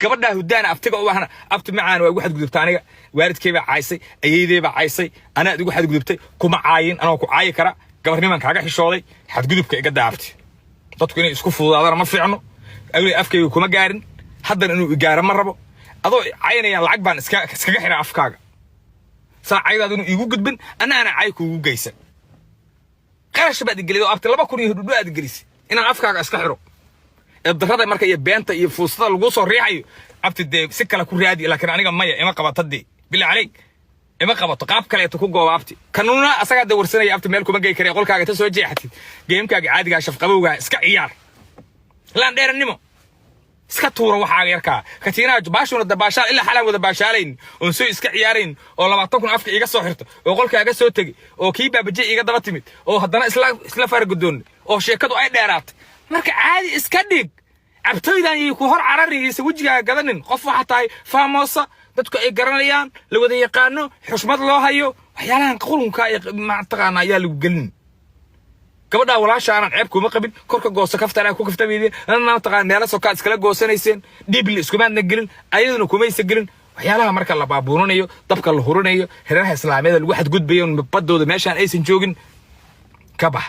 Gabadhaa hudaana abtiga u ahna, abti macaan, waa igu xadgudubta aniga. Waalidkay baa caysay, ayeydey baa caysay, anaad igu xadgudubtay. Kuma caayin anoo ku caayi kara, gabarniman kaaga xishooday. Xadgudubka iga daa, abti. Dadku inay isku fududaadana ma fiicno. Awli afkayga kuma gaarin, haddana inuu igaaro ma rabo. Adoo caynayaan lacag baan iskaga xiraa afkaaga, saa caydaad inuu iigu gudbin, anna ana cay kuugu geysan. Qarash baad igelid oo, abti, 2000 iyo hudhudho aad gelisay inaan afkaaga iska xiro. Eedarrada marka iyo beenta iyo fuustada laguu soo riixayo, abti, dee si kale ku raadi, laakiin aniga maya, ima qabato dee. Bilaa caleyk, ima qabato. Qaab kaleeto ku gooba, abti. Kanuuna asagaa dee warsanaya. Abti, meel kuma gey karaya. Qolkaaga ta soo jeexatid, geemkaaga caadigaa, shafqabowgaa iska ciyaar, laandheerannimo iska tuura waxaaga yarkaa, katiinaha baashuuna dabaashaal ilaa xalaan wada baashaalayn oon soo iska ciyaarayn, oo 20,000 afka iiga soo xirto, oo qolkaaga soo tegey, oo kii baabaje iiga daba timid, oo haddana isla faragudoon, oo sheekadu ay dheeraatay. Marka caadi iska dhig. Cabtoydan yay ku hor carariyaysa wejigaaga gadanin. Qof waxaa tahay faamoosa, dadku ay garanayaan, la wada yaqaano, xushmad loo hayo. Waxyaalahan qurunka iyo mataqaana ayaa lagu gelin. Gabadhaa walaasha aanan ceeb kuma qabin. Korka gooso, kaftanaa ku kaftamayden, mataqaan, meelo sokaad iskala goosanayseen, dhibli iskumaadna gelin, ayaduna kumaysa gelin. Waxyaalaha marka la baabuurinayo, dabka la hurinayo, reeraha islaamiyada lagu xadgudbayo, badooda meeshaan aysan joogin, ka bax.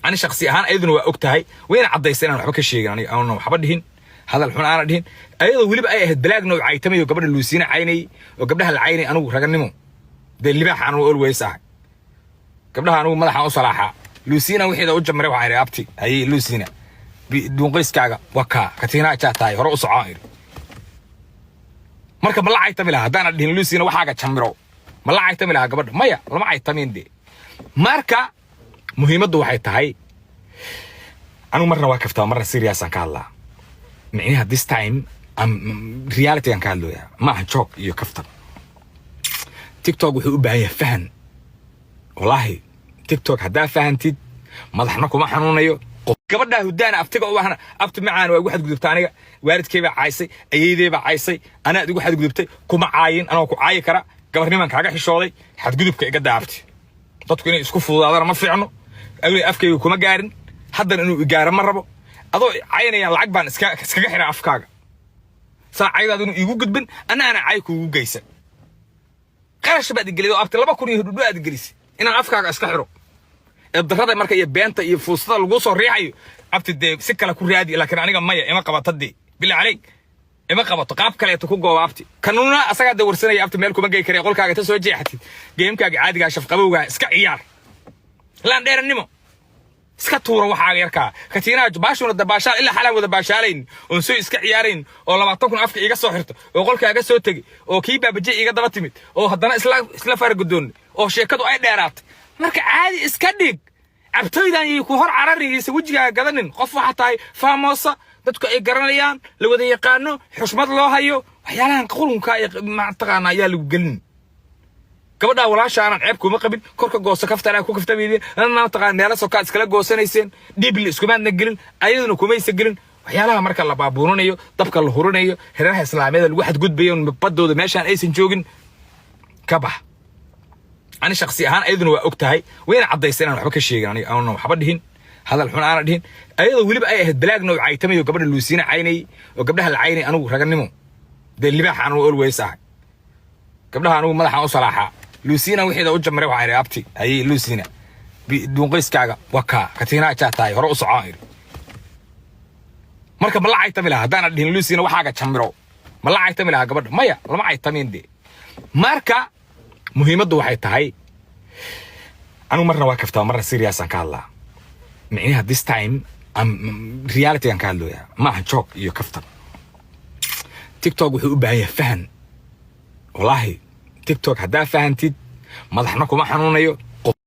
Ani shakhsi ahaan, ayaduna waa og tahay, wayna caddaysay inaan waxba ka sheegin. Aniga aanan waxba dhihin, hadal xun aana dhihin, ayadoo weliba ay ahayd balaagna oo caytamayo, gabadha Luusiina caynayay oo gabdhaha la caynay. Anigu raganimo dee libaax anugu always ahay. Gabdhaha anugu madaxaan u salaaxaa. Luusina wixiida u jamaray, waxaan idhi, abti, haye, Luusina, duunqayskaaga waa kaa, katiinaa jaa tahay, hore u socon idhi. Marka ma la caytami lahaa haddaana dhihin, Luusina, waxaaga jamiro? Ma la caytami lahaa gabadha? Maya, lama caytamin dee. Marka muhiimaddu waxay tahay, anigu marna waa kaftaa, marna serious aan ka hadlaa. Micnaha this time reality aan ka hadlooyaa, ma aha joke iyo kaftan. TikTok wuxuu u baahan yahay fahan. Wallaahi, TikTok haddaa fahantid, madaxna kuma xanuunayo. Gabadhaa hudaana abtiga u ahna, abti macaan, waa igu xadgudubta aniga. Waalidkay baa caysay, ayeydey baa caysay, anaad igu xadgudubtay. Kuma caayin anoo ku caayi kara, gabarniman kaaga xishooday. Xadgudubka iga daa, abti. Dadku inay isku fududaadana ma fiicno. Awli afkayga kuma gaarin, haddana inuu igaaro ma rabo. Adoo caynayaan lacag baan iskaga xiraa afkaaga, saa caydaad inuu iigu gudbin, anna ana cay kuugu geysan. Qarash baad igelid oo, abti, 2000 iyo hudhudho aad gelisay inaan afkaaga iska xiro. Eedarrada marka iyo beenta iyo fuustada laguu soo riixayo, abti, dee si kale ku raadi, laakiin aniga maya, ima qabato dee. Bilaa caleyk, ima qabato. Qaab kaleeto ku gooba, abti. Kanuuna asagaa dee warsanaya. Abti, meel kuma gey karaya. Qolkaaga ta soo jeexatid, geemkaaga caadigaa, shafqabowgaa iska ciyaar, laandheerannimo iska tuura waxaaga yarkaa, katiinaha baashuuna dabaashaal ilaa xalaan wada baashaalayn oon soo iska ciyaarayn, oo 20,000 afka iiga soo xirto, oo qolkaaga soo tegey, oo kii baabaje iiga daba timid, oo haddana isla faragudoon, oo sheekadu ay dheeraatay. Marka caadi iska dhig. Cabtoydan yay ku hor carariyaysa wejigaaga gadanin. Qof waxaa tahay faamoosa, dadku ay garanayaan, la wada yaqaano, xushmad loo hayo. Waxyaalahan qurunka iyo mataqaana ayaa lagu gelin. Gabadhaa walaasha aanan ceeb kuma qabin. Korka gooso, kaftanaa ku kaftamayden, mataqaan, meelo sokaad iskala goosanayseen, dhibli iskumaadna gelin, ayaduna kumaysa gelin. Waxyaalaha marka la baabuurinayo, dabka la hurinayo, reeraha islaamiyada lagu xadgudbayo, badooda meeshaan aysan joogin, ka bax. Ani shakhsi ahaan, ayaduna waa og tahay, wayna caddaysay inaan waxba ka sheegin. Aniga aanan waxba dhihin, hadal xun aana dhihin, ayadoo weliba ay ahayd balaagna oo caytamayo, gabadha Luusiina caynayay oo gabdhaha la caynay. Anigu raganimo dee libaax anugu always ahay. Gabdhaha anugu madaxaan u salaaxaa. Luusina wixiida u jamaray, waxaan idhi, abti, haye, Luusina, duunqayskaaga waa kaa, katiinaa jaa tahay, hore u socon idhi. Marka ma la caytami lahaa haddaana dhihin, Luusina, waxaaga jamiro? Ma la caytami lahaa gabadha? Maya, lama caytamin dee. Marka muhiimaddu waxay tahay, anigu marna waa kaftaa, marna serious aan ka hadlaa. Micnaha this time reality aan ka hadlooyaa, ma aha joke iyo kaftan. TikTok wuxuu u baahan yahay fahan. Wallaahi, TikTok haddaa fahantid, madaxna kuma xanuunayo.